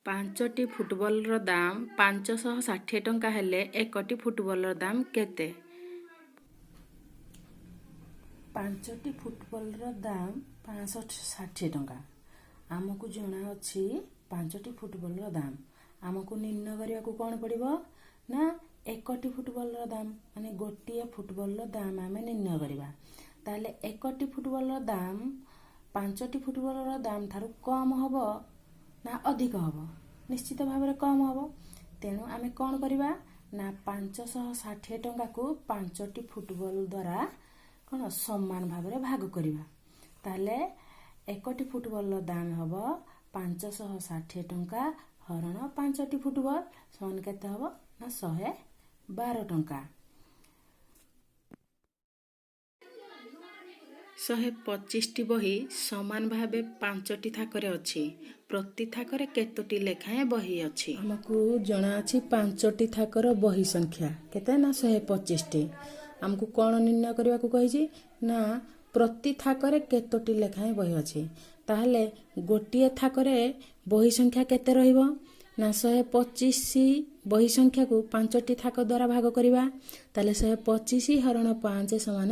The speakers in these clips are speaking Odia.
ପାଞ୍ଚଟି ଫୁଟବଲର ଦାମ 560 ଟଙ୍କା ହେଲେ ଏକଟି ଫୁଟବଲର ଦାମ କେତେ? ପାଞ୍ଚଟି ଫୁଟବଲର ଦାମ 560 ଟଙ୍କା। ଆମକୁ ଜଣାଅଛି ପାଞ୍ଚଟି ଫୁଟବଲର ଦାମ। ଆମକୁ ନିର୍ଣ୍ଣୟ କରିବାକୁ କ'ଣ ପଡ଼ିବ ନା ଏକଟି ଫୁଟବଲର ଦାମ, ମାନେ ଗୋଟିଏ ଫୁଟବଲର ଦାମ ଆମେ ନିର୍ଣ୍ଣୟ କରିବା। ତାହେଲେ ଏକଟି ଫୁଟବଲର ଦାମ ପାଞ୍ଚଟି ଫୁଟବଲର ଦାମ ଠାରୁ କମ୍ ହେବ ନା ଅଧିକ ହେବ? ନିଶ୍ଚିତ ଭାବରେ କମ୍ ହେବ। ତେଣୁ ଆମେ କ'ଣ କରିବା ନା 560 ଟଙ୍କାକୁ ପାଞ୍ଚଟି ଫୁଟବଲ ଦ୍ୱାରା କ'ଣ ସମାନ ଭାବରେ ଭାଗ କରିବା। ତାହେଲେ ଏକଟି ଫୁଟବଲର ଦାମ ହେବ 560 ଟଙ୍କା ହରଣ ପାଞ୍ଚଟି ଫୁଟବଲ ସମାନ କେତେ ହେବ ନା 112 ଟଙ୍କା। 125ଟି ବହି ସମାନ ଭାବେ ପାଞ୍ଚଟି ଥାକରେ ଅଛି। ପ୍ରତି ଥାକରେ କେତୋଟି ଲେଖାଏଁ ବହି ଅଛି? ଆମକୁ ଜଣାଅଛି ପାଞ୍ଚଟି ଥାକର ବହି ସଂଖ୍ୟା କେତେ ନା 125ଟି। ଆମକୁ କ'ଣ ନିର୍ଣ୍ଣୟ କରିବାକୁ କହିଛି ନା ପ୍ରତି ଥାକରେ କେତୋଟି ଲେଖାଏଁ ବହି ଅଛି। ତାହେଲେ ଗୋଟିଏ ଥାକରେ ବହି ସଂଖ୍ୟା କେତେ ରହିବ ନା 125 ବହି ସଂଖ୍ୟାକୁ ପାଞ୍ଚଟି ଥାକ ଦ୍ୱାରା ଭାଗ କରିବା। ତାହେଲେ 125 ହରଣ 5 ସମାନ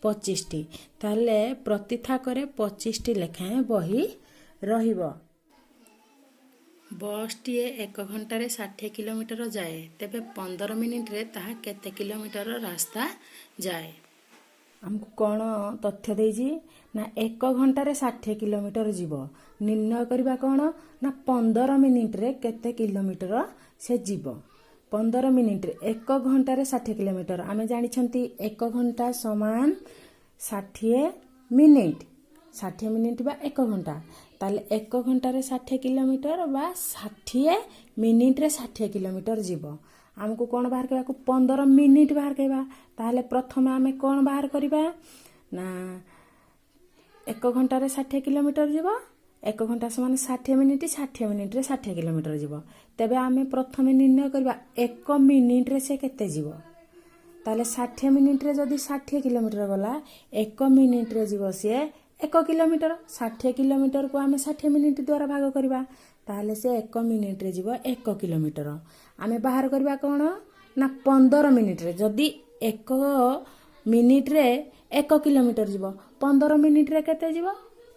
25ଟି। ତାହେଲେ ପ୍ରତି ଥାକରେ 25ଟି ଲେଖାଏଁ ବହି ରହିବ। ବସ୍ଟିଏ ଏକ ଘଣ୍ଟାରେ 60 କିଲୋମିଟର ଯାଏ, ତେବେ 15 ମିନିଟରେ ତାହା କେତେ କିଲୋମିଟର ରାସ୍ତା ଯାଏ? ଆମକୁ କ'ଣ ତଥ୍ୟ ଦେଇଛି ନା ଏକ ଘଣ୍ଟାରେ 60 କିଲୋମିଟର ଯିବ। ନିର୍ଣ୍ଣୟ କରିବା କ'ଣ ନା 15 ମିନିଟରେ କେତେ କିଲୋମିଟର ସେ ଯିବ। 15 ମିନିଟରେ, ଏକ ଘଣ୍ଟାରେ 60 କିଲୋମିଟର। ଆମେ ଜାଣିଛନ୍ତି ଏକ ଘଣ୍ଟା ସମାନ 60 ମିନିଟ, 60 ମିନିଟ ବା ଏକ ଘଣ୍ଟା। ତାହେଲେ ଏକ ଘଣ୍ଟାରେ 60 କିଲୋମିଟର ବା 60 ମିନିଟରେ 60 କିଲୋମିଟର ଯିବ। ଆମକୁ କ'ଣ ବାହାର କରିବାକୁ? 15 ମିନିଟ ବାହାର କରିବା। ତାହେଲେ ପ୍ରଥମେ ଆମେ କ'ଣ ବାହାର କରିବା ନା ଏକ ଘଣ୍ଟାରେ 60 କିଲୋମିଟର ଯିବ। ଏକ ଘଣ୍ଟା ସମାନ 60 ମିନିଟ, 60 ମିନିଟରେ 60 କିଲୋମିଟର ଯିବ। ତେବେ ଆମେ ପ୍ରଥମେ ନିର୍ଣ୍ଣୟ କରିବା ଏକ ମିନିଟରେ ସେ କେତେ ଯିବ। ତାହେଲେ 60 ମିନିଟରେ ଯଦି 60 କିଲୋମିଟର ଗଲା, ଏକ ମିନିଟରେ ଯିବ ସିଏ 1 କିଲୋମିଟର। 60 କିଲୋମିଟରକୁ ଆମେ 60 ମିନିଟ ଦ୍ୱାରା ଭାଗ କରିବା, ତାହେଲେ ସେ ଏକ ମିନିଟରେ ଯିବ 1 କିଲୋମିଟର। ଆମେ ବାହାର କରିବା କ'ଣ ନା 15 ମିନିଟରେ, ଯଦି ଏକ ମିନିଟରେ 1 କିଲୋମିଟର ଯିବ, 15 ମିନିଟରେ କେତେ ଯିବ?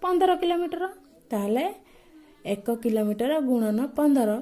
15 କିଲୋମିଟର। ତାହେଲେ 1 କିଲୋମିଟର ଗୁଣନ 15।